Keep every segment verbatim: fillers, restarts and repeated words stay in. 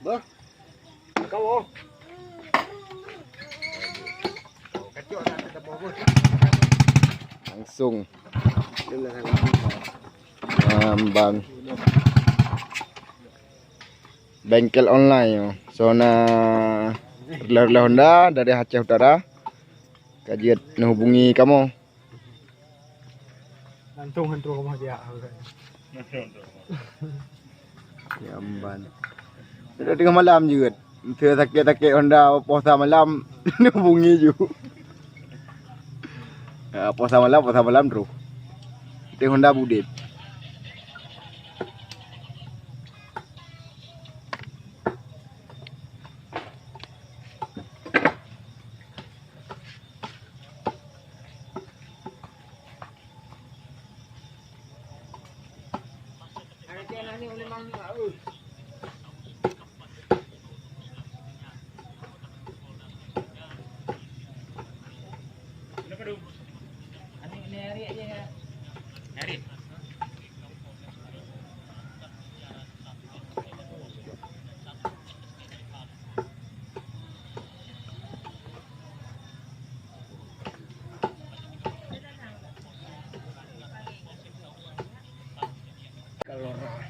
Bah. Kau. Langsung. Amban. Bengkel online, oh. Soe na reuloh-reuloh Honda dari Aceh Utara. Ka jeuet neuhubungi kamoe. Langsung hantu rumah dia. Ya, amban. Sudah tengah malam jeuet. Meuseu sakét-sakét Honda posa malam, neuhubungi ju. Ya, posa malam, posa malam terus. Tengah Honda budit.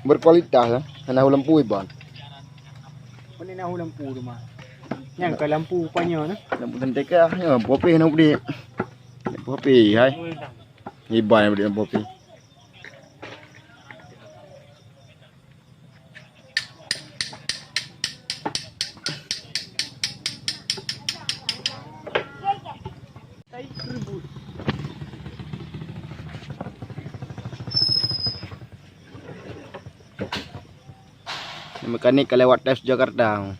Berkualitas, eh. Hana lampu iban. Mana nak lampu tu mah? Yang ke lampu panya tu? Lampu senteka, ya, lampu api nak beli. Lampu api, hai. Iban beli lampu api. Mekanik ka lewat tes Jakarta.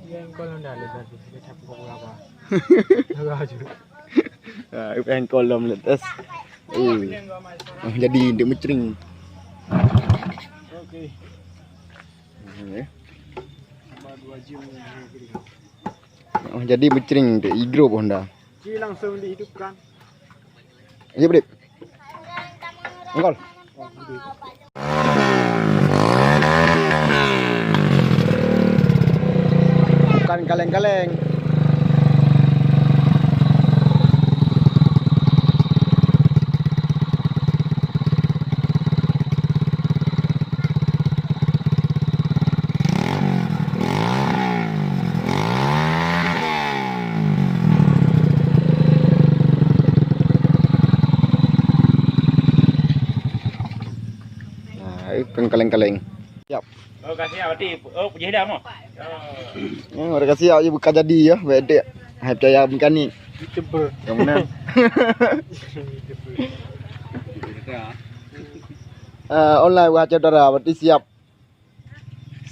Yang kolom dah lewat, dia tak apa-apa. Agak aja. Ha, yang kolom lewat tes. Oh. Oh, jadi dia mecering. Okey. Hmm, ya. Tambah dua jam lagi. Oh, jadi mecering dek igrup Honda. Ji langsung dihidupkan. Ayo, Brit. Angkol. Bukan kaleng-kaleng. Nah, itu kan kaleng-kaleng. Siap. Oh, kasih berarti. Oh, puji dah mah. Ya, orang kasih ya, bukan jadi ya, bedek. Hai percaya mekanik. YouTuber. Yang mana? Eh, online wahai saudara, berarti siap.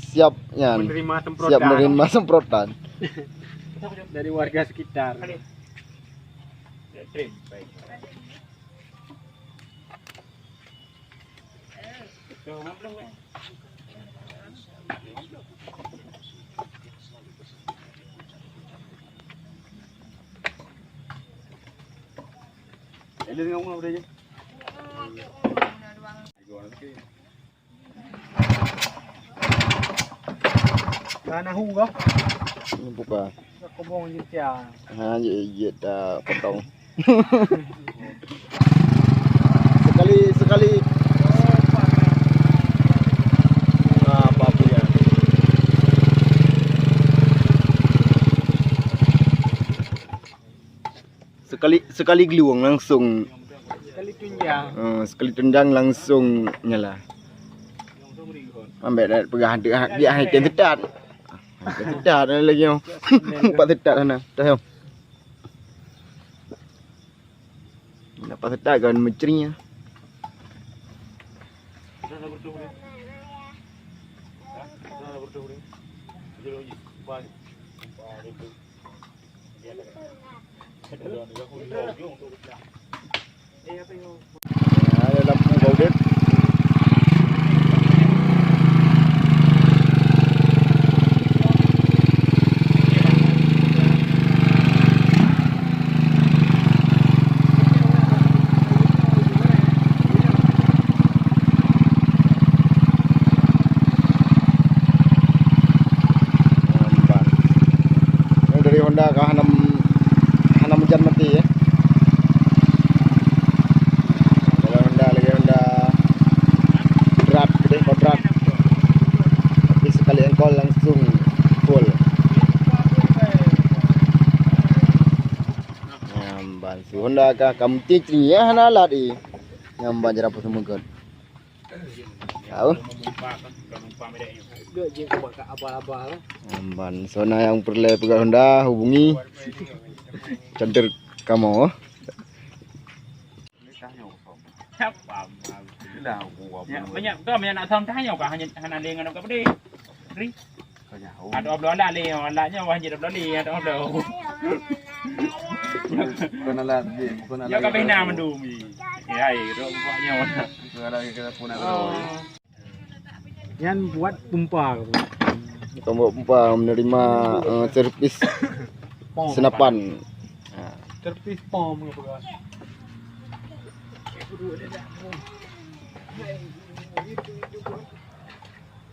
Siap nyan. Menerima semprotan. Siap menerima semprotan. Dari warga sekitar. Ka nahu kah? Buka. Ka kobong je tia. Ha, je, je ta potong. Sekali, sekali. Ah, apa pun ya. Sekali, sekali gelueng langsung. Sekali tunjang. Eh, sekali tunjang langsung nyala. Ambek dah peugah dia, dia hai tem setat. Hai tem setat ada lagi. Empat setat sana. Dah. Dapat setat kan meceri. Ada lampu bau dek. Ka hana, hana meujan maté, ya. Kalau Honda lagi Honda berat, gede kodrat. Tapi sekali engkol langsung full. Nyamban si Honda ka, ka meuti cri, ya, hana alat, eh. Nyamban jarapah seumeugot. Tahu? Nyamban, soe na nyang peureulée peugah Honda, hubungi center kamoe. Ya, banyak, banyak nak tahu tanya kah hanya, hana dengan apa deh. Ri. Ada obrolan lah, leh, obrolan nyoe wah jeuet obrolan, ada obrolan. Bukan alat je, bukan alat. Nyoe ka bina mandum ni. Ya, hai, rok buat nyoe. Bukan alat kita pun ada. Nyan buat pompa. Bukan buat pompa, menerima, eh, servis senapan. Ha. Servis pom ke apa?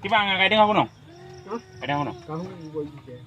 Kiban ngai deungoe kuno? Hah? Ngai deungoe kuno? Kamu buat juga.